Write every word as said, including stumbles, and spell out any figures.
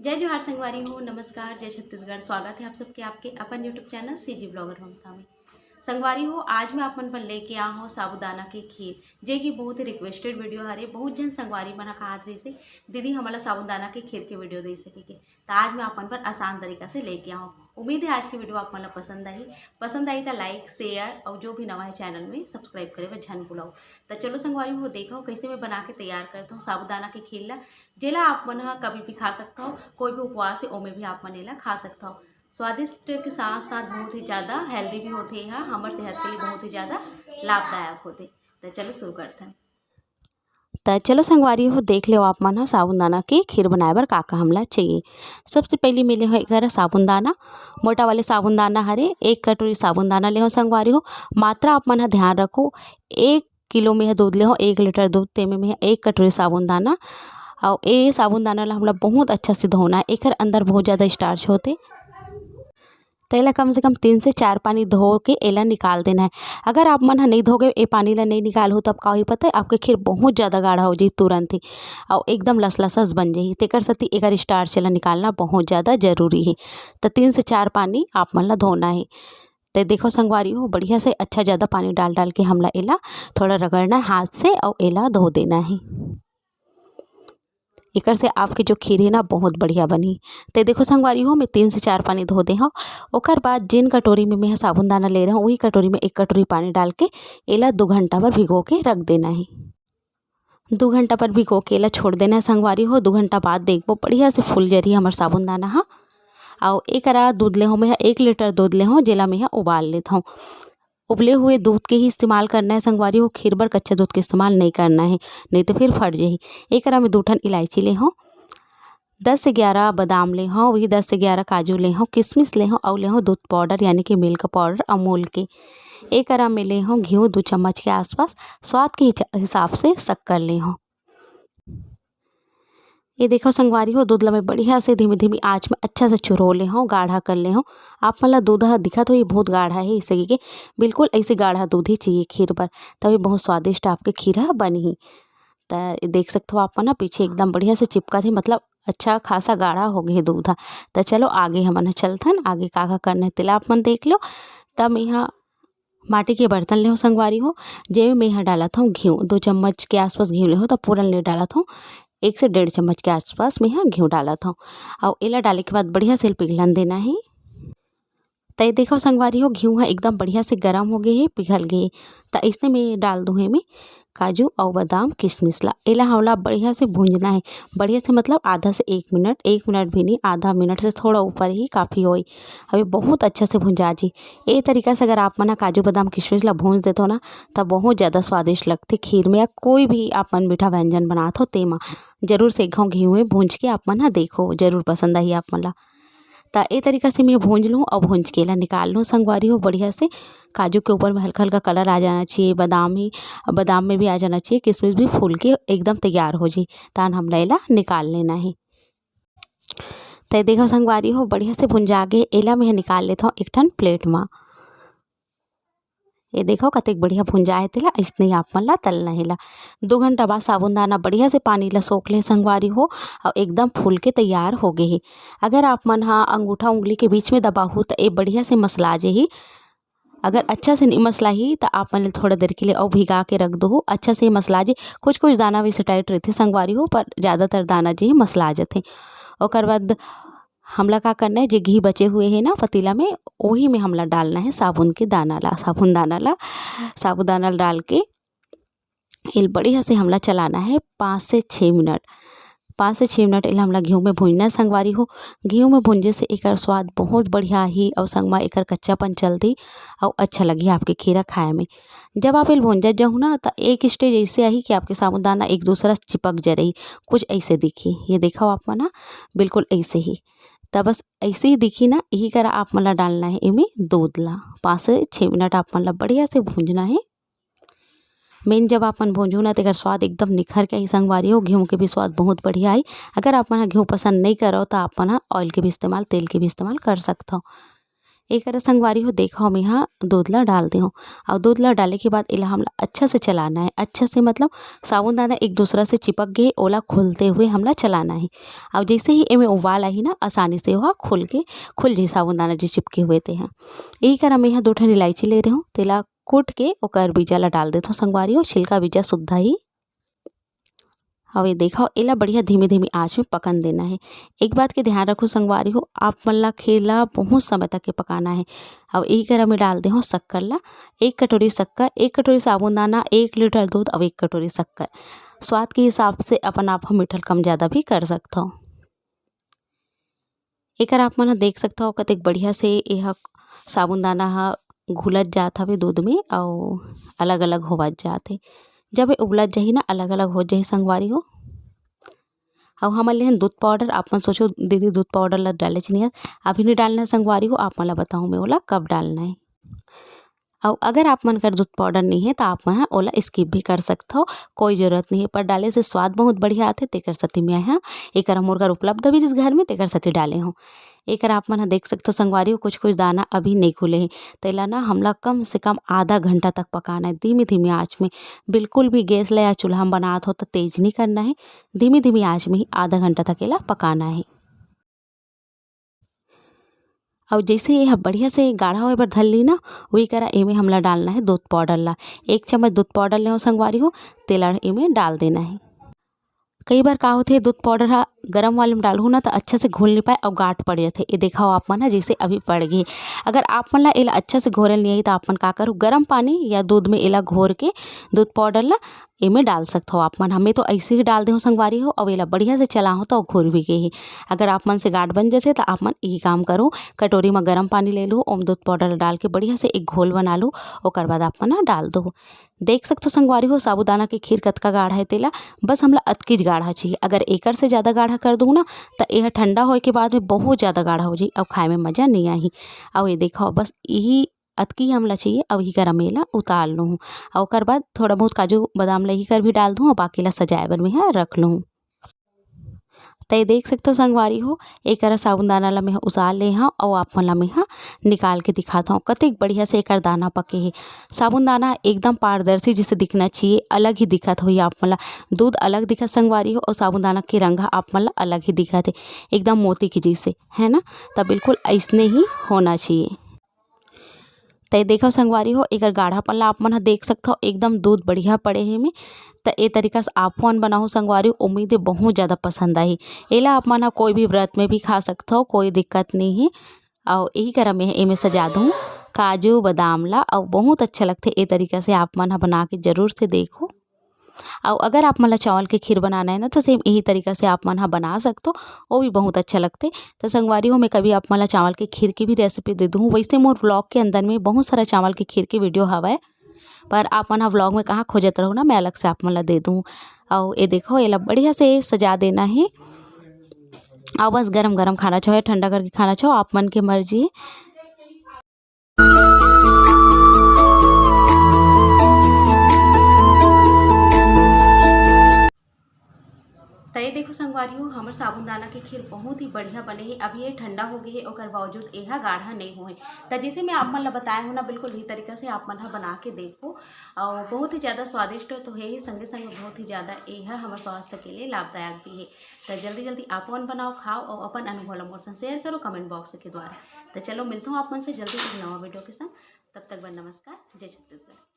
जय जोहार संगवारी हो, नमस्कार, जय छत्तीसगढ़। स्वागत है आप सबके आपके अपन YouTube चैनल सीजी ब्लॉगर ममता में। संगवारी हो, आज मैं अपन पर लेके आ हूँ साबूदाना के खीर, जे कि बहुत ही रिक्वेस्टेड वीडियो हरे। बहुत झन संगवारी मन ह कहत रहिसे, "दीदी, हमला साबूदाना के खीर के वीडियो दे सके के।" त आज मैं अपन पर आसान तरीका से लेके आ हूँ। उम्मीद है आज की वीडियो आप मन ला पसंद आही। पसंद आई त लाइक, शेयर और जो भी नवा है चैनल में सब्सक्राइब करे बर झन भुलाओ। त चलो संगवारी हो, देखो कैसे मैं बना के तैयार करता हूँ साबूदाना के खीर ला, जेला आप मन ह कभी भी खा सकता हो, कोई भी उपवास है ओमे भी आप मन एला खा सकता हो। स्वादिष्ट के साथ साथ बहुत ही ज़्यादा हेल्दी भी होथे, एहा हमर सेहत के लिए बहुत ही ज़्यादा लाभदायक होथे। त चलो शुरू करथन। त चलो संगवारी हो, देख लेव आप मन ह साबूदाना के खीर बनाए बर का का हमला चाहिए। सबसे पहली मैं ले हो एक हरा साबूदाना, मोटा वाले साबूदाना हरे, एक कटोरी साबूदाना ले हो संगवारी हो। मात्रा आप मन ह ध्यान रखो, एक किलो में ह दूध ले हो, एक लीटर दूध, तेमे में ह एक कटोरी साबूदाना। और ए साबूदाना ला हमला बहुत अच्छा से धोना है, एकर अंदर बहुत ज़्यादा स्टार्च होथे। त एला कम से कम तीन से चार पानी धो के एला निकाल देना है। अगर आप मन ह नहीं धोगे, ए पानी ला नहीं निकालहू, तब का होही पता है, आपके खीर बहुत ज़्यादा गाढ़ा हो जाही तुरंत ही, और एकदम लसलसस बन जाही। तेकर सेती एकर स्टार्च ला निकालना बहुत ज़्यादा जरूरी है। त तीन से चार पानी आप मन ला धोना है। त देखो संगवारी हो, बढ़िया से अच्छा ज़्यादा पानी डाल डाल के हमला एला थोड़ा रगड़ना है हाथ से, और एला धो देना है। एकर से आपके जो खीर है ना, बहुत बढ़िया बनही। ते देखो संगवारी हो, मैं तीन से चार पानी धो दे हूँ। ओकर बाद जिन कटोरी में मैं साबूदाना ले रहे हूँ, वही कटोरी में एक कटोरी पानी डाल के एला दो घंटा भर भिगो के रख देना है। दो घंटा भर भिगो के एला छोड़ देना है संगवारी हो। दो घंटा बाद देखबो, बढ़िया से फूल जरी हमर साबूदाना हा। और एकरा दूध ले हो मैं एक लीटर दूध ले हो, जेला मैं उबाल लेत हूँ। उबले हुए दूध के ही इस्तेमाल करना है संगवारी हो, खीर बर कच्चा दूध के इस्तेमाल नहीं करना है, नहीं तो फिर फट जाही। एकरा में दू ठन इलायची ले हो, दस से ग्यारह बादाम ले हो, वही दस से ग्यारह काजू ले हो, किशमिश ले हो, और ले हो दूध पाउडर यानी कि मिल्क पाउडर अमूल के। एकरा में ले हो घी दो चम्मच के आसपास, स्वाद के हिच-, हिसाब से शक्कर ले हो। ये देखो संगवारी हो, दूध ला मैं बढ़िया से धीमी धीमी आंच में अच्छा से चुरो ले हो, गाढ़ा कर ले हो। आप मन ला दूध ह दिखत हो, ये बहुत गाढ़ा है, इसे के बिल्कुल ऐसे गाढ़ा दूध ही चाहिए खीर बर, तभी बहुत स्वादिष्ट आपके खीर ह बनही। त देख सकत हो आप मन ह, पीछे एकदम बढ़िया से चिपकत हे, मतलब अच्छा खासा गाढ़ा हो गए दूध ह। त चलो आगे हमन ह चलथन, आगे का का करना है तेला आप मन देख लो। त मैं ह माटी के बर्तन ले हो संगवारी हो, जेमे मैं ह डालत हूँ घी, दो चम्मच के आसपास घी ले हो, त पूरन ले डालत हूँ, एक से डेढ़ चम्मच के आसपास मैं ह घी डालत हूँ। और एला डाले के बाद बढ़िया से पिघलन देना है। त ये देखो संगवारी हो, घी ह एकदम बढ़िया से गरम हो गए हे, पिघल गए हे। त इसने में डाल दूँ एमे काजू और बादाम, किशमिश ला। एला हमला बढ़िया से भूंजना है, बढ़िया से मतलब आधा से एक मिनट, एक मिनट भी नहीं, आधा मिनट से थोड़ा ऊपर ही काफ़ी होई। अभी बहुत अच्छा से भुंजा जी। ए तरीका से अगर आप मन ह काजू, बादाम, किशमिश ला भूंज देथो ना, त बहुत ज़्यादा स्वादिष्ट लगथे खीर में, या कोई भी आप मन मीठा व्यंजन बनात हो, तेमा जरूर से एक घाव घी में भूंज के आप मन ह देखो, जरूर पसंद आही आप मन ला। त ए तरीका से मैं भूंज लूँ और भूंज के ला निकाल लूँ संगवारी हो बढ़िया से। काजू के ऊपर में हल्का हल्का कलर आ जाना चाहिए, बादाम ही, बादाम में भी आ जाना चाहिए, किशमिश भी फूल के एकदम तैयार हो जाए। तान हमला एला निकाल लेना है। त देखो संगवारी हो, बढ़िया से भुंजा गे, एला मैं निकाल लेथव एक ठन प्लेट मा। ये देखो कतेक बढ़िया भुंजा है तेला, इसने ही आप मन ला तलना है ला। दो घंटा बाद साबूदाना बढ़िया से पानी ला सोख ले संगवारी हो, और एकदम फूल के तैयार हो गए है। अगर आप मन हा अंगूठा उंगली के बीच में दबाहू त ये बढ़िया से मसला जेही। अगर अच्छा से नहीं मसलाही त आप मन थोड़ा देर के लिए और भिगा के रख दो, अच्छा से मसला जे। कुछ कुछ दाना वैसे टाइट रहते संगवारी हो, पर ज़्यादातर दाना जे मसला जाते। ओकर बाद हमला का करना है, जे घी बचे हुए है ना पतीला में, वही में हमला डालना है साबुन के दाना ला, साबुन दाना ला, साबुदाना ला डाल के एल बढ़िया से हमला चलाना है पाँच से छः मिनट। पाँच से छः मिनट एला हमला घी में भूंजना है संगवारी हो। घी में भूंजे से एकर स्वाद बहुत बढ़िया आही और संग मा एकर कच्चापन चलती और अच्छा लगी आपके खीरा खाए में। जब आप एल भूंजा जाहू ना, तो एक स्टेज ऐसे आही कि आपके साबुदाना एक दूसरा से चिपक जा रही, कुछ ऐसे दिखी। ये देखो आप मना, बिल्कुल ऐसे ही। त बस ऐसे ही दिखी ना, यही करा आप मन ला डालना है एमे दूध ला। पाँच से छः मिनट आप मन ला बढ़िया से भूंजना है। मेन जब आप मन भूंजू ना, तेकर स्वाद एकदम निखर के आई संगवारी हो। घी के भी स्वाद बहुत बढ़िया आई। अगर आप मन ह घी पसंद नहीं करो, तो आप मन ह ऑयल के भी इस्तेमाल, तेल के भी इस्तेमाल कर सकत हो। एकरा संगवारी हो, देखो, हम यहाँ दूध ला डाल दे हो, और दूध ला डाले के बाद एला हमला अच्छा से चलाना है। अच्छा से मतलब साबुन दाना एक दूसरा से चिपक गए, ओला खोलते हुए हमला चलाना है। और जैसे ही एमे उबाल आही ना, आसानी से ओहा खुल के, खुल जाही साबुन दाना जो चिपके हुए ते हैं। यही कर हम यहाँ दो ठन इलायची ले रहे हो, तेला कूट के ओकर बीजा ला डाल देथो संगवारी हो, छिलका बीजा सुद्धा ही। अब ये देखो, एला बढ़िया धीमी धीमी आंच में पकन देना है। एक बात के ध्यान रखो संगवारी हो, आप मन ला खीर ला बहुत समय तक के पकाना है। अब यही कर मैं डाल दे हो शक्कर ला, एक कटोरी शक्कर, एक कटोरी साबुन दाना, एक लीटर दूध और एक कटोरी शक्कर। स्वाद के हिसाब से अपन आप हम मीठल कम ज़्यादा भी कर सकते हो। एकर आप मन ह देख सकथव, कतेक बढ़िया से एह साबुन दाना ह घुलत जात हवे दूध में, अउ अलग-अलग होवत जात हे। जब ए उबलत जाही ना, अलग-अलग हो जाही संगवारी हो। अउ हमन लेहन दूध पाउडर। आप मन सोचो, "दीदी, दूध पाउडर ल डालेच नइ हस।" अभी नइ डालना हे संगवारी हो, आप मन ल बताहूँ मैं ओला कब डालना हे। अउ अगर आप मन कर दूध पाउडर नइ हे, त आप मन ह ओला skip भी कर सकथव, कोई जरूरत नइ हे। पर डाले से स्वाद बहुत बढ़िया आथे, तेकर सेती मैं ह एकर मोर कर उपलब्ध भी जिस घर में, तेकर सेती डाले हूँ। एकर आप मन ह देख सकथव संगवारी हो, कुछ-कुछ दाना अभी नइ खुले हे। तेला ना हमला कम से कम आधा घंटा तक पकाना हे, धीमी-धीमी आँच में। बिल्कुल भी गैस ला या चूल्हा में बनात हो, त तेज नइ करना हे, धीमी-धीमी आँच में ही आधा घंटा तक एला पकाना हे। अउ जइसे ये ह बढ़िया से गाढ़ा होए बर धर ली ना, उही करा एमे हमला डालना हे दूध पाउडर ला। एक चम्मच दूध पाउडर ले हो संगवारी हो, तेला एमे डाल देना हे। कई बार का होथे, दूध पाउडर ह गरम वाले में डालहू ना, त अच्छा से घुल नइ पाए अउ गांठ पड़ जाथे। ये देखाओ आप मन ह, जइसे अभी पड़ गे। अगर आप मन ला एला अच्छा से घोरे नइ आई, त आप मन का करू, गरम पानी या दूध में एला घोर के दूध पाउडर ला एमे डाल सकथव आप मन। हमें तो ऐसे ही डाल देहूँ संगवारी हो, अउ एला बढ़िया से चलाहूँ त घुल भी गे हे। अगर आप मन से गांठ बन जथे त आप मन यही काम करो, कटोरी म गरम पानी ले लो, ओम दूध पाउडर डाल के बढ़िया से एक घोल बना लो, ओकर बाद आप मन ह डाल दो। देख सकथव संगवारी हो, साबूदाना के खीर कतका गाढ़ा हे तेला, बस हमला अतकीच गाढ़ा चाहिए। अगर एकर से ज़्यादा गाढ़ा कर दूँ ना, त एह ठंडा होए के बाद में बहुत ज़्यादा गाढ़ा हो जाही अउ खाए में मज़ा नइ आही। अउ ये देखो, बस यही अतकी हमला चाहिए। अउ इही करा में एला उतार लूँ, अउ ओकर बाद थोड़ा बहुत काजू बादाम ला इही कर भी डाल दूँ, अउ बाकी ला सजाए बर में ह रख लूँ। त ये देख सकथव संगवारी हो, एकरा साबूदाना ला मैं ह उतार ले हव, अउ आप मन ला मैं ह निकाल के दिखात हव, कतेक बढ़िया से एकर दाना पके हे। साबूदाना एकदम पारदर्शी जैसे दिखना चाहिए, अलग ही दिखत होही आप मन ला। दूध अलग दिखत संगवारी हो, अउ साबूदाना के रंग ह आप मन ला अलग ही दिखत हे, एकदम मोती के जैसे, है ना? त बिल्कुल अइसने ही होना चाहिए। त ये देखव संगवारी हो, एकर गाढ़ापन ला आप मन ह देख सकथव, एकदम दूध बढ़िया पड़े हे एमे। त ए तरीका से आप मन बनाहू संगवारी हो, उम्मीद हे बहुत ज़्यादा पसंद आही। एला आप मन ह कोई भी व्रत में भी खा सकथव, कोई दिक्कत नइ हे। अउ यही करा में एमे सजा दूँ काजू बादाम ला, अउ बहुत अच्छा लगथे। ए तरीका से आप मन ह बना के जरूर से देखो। अउ अगर आप मन ला चावल के खीर बनाना हे ना, त same यही तरीका से आप मन ह बना सकथव, वो भी बहुत अच्छा लगथे। त संगवारी हो, मैं कभी आप मन ला चावल के खीर के भी recipe दे दूँ। वैसे मोर vlog के अंदर में बहुत सारा चावल के खीर के video हवय, पर आप मन ह vlog में कहाँ खोजत रहू ना, मैं अलग से आप मन ला दे दूँ। अउ ये देखो, एला बढ़िया से सजा देना हे। अउ बस गरम गरम खाना चाहो या ठंडा करके खाना चाहो, आप मन के मर्जी। त ये देखो संगवारी हो, हमर साबूदाना के खीर बहुत ही बढ़िया बने हे। अभी ये ठंडा हो गए हे, ओकर बावजूद एहा गाढ़ा नहीं होए। त जैसे मैं आप मन ला बताए हूँ ना, बिल्कुल यही तरीका से आप मन ह बना के देखो, और बहुत ही ज़्यादा स्वादिष्ट तो हे ही, संगे संगे बहुत ही ज़्यादा एहा हमर स्वास्थ्य के लिए लाभदायक भी हे। त जल्दी जल्दी आप मन बनाओ, खाओ और अपन अनुभव ला मोर संग share करो comment box के द्वारा। त चलो, मिलता हूँ आप मन से जल्दी एक नवा video के संग। तब तक बर नमस्कार, जय छत्तीसगढ़।